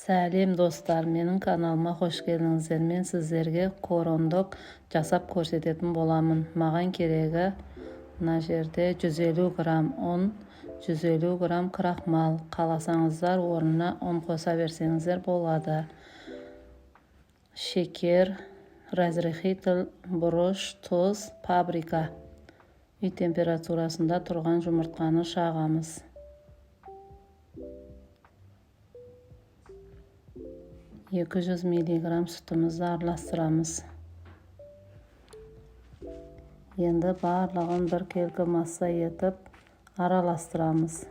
Сәлем, достар! Менің каналыма қош келдіңіздер! Мен сіздерге корндог жасап көрсететін боламын. Маған керегі мына жерде 150 грамм ұн, 150 грамм крахмал. Қаласаңыздар, орнына ұн қоса берсеңіздер болады. Шекер, разрыхлитель, бұрыш, тұз, паприка. Үй температурасында тұрған жұмыртқаны шағамыз. 200 миллиграмм сүтімізді араластырамыз. Енді барлығын біркелкі масса етіп араластырамыз.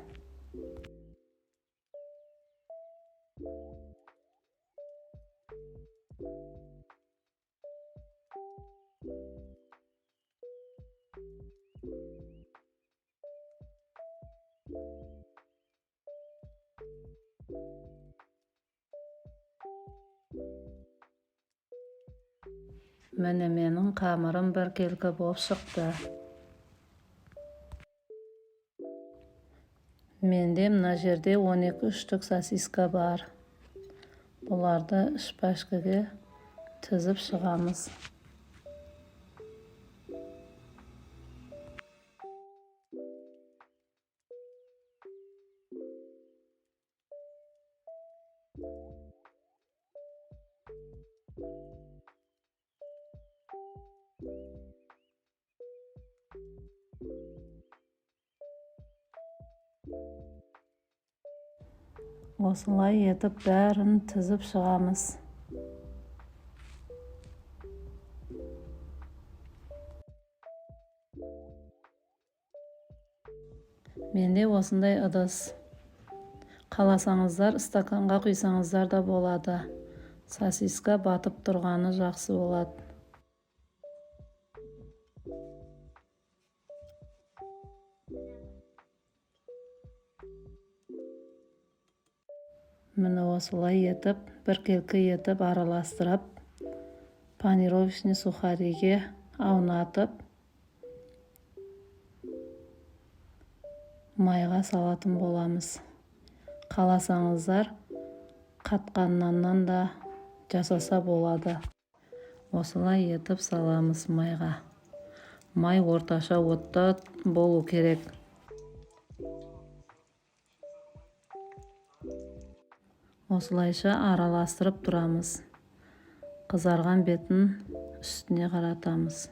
Міне, менің қамырым біркелкі болып шықты. Менде мына жерде 12 штук сосиска бар. Бұларды шпажкаге тізіп шығамыз. Осылай етіп бәрін тізіп шығамыз. Менде осындай ыдыс. Қаласаңыздар, стаканға құйсаңыздар да болады. Сосиска батып тұрғаны жақсы болады. Міне, осылай етіп біркелкі етіп араластырып, панировочный сухариге аунатып, майға салатын боламыз. Қаласаңыздар, қатқан наннан да жасаса болады. Осылай етіп саламыз майға. Май орташа отта болу керек. Осылайша араластырып тұрамыз. Қызарған бетін үстіне қаратамыз.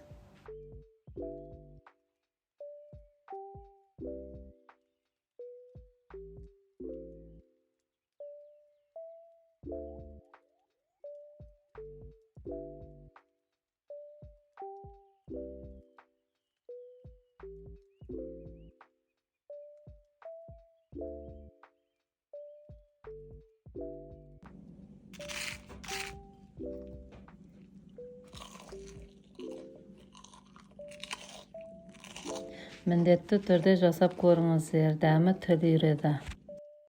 Міндетті түрде жасап көріңіздер, дәмі тіл үйіреді.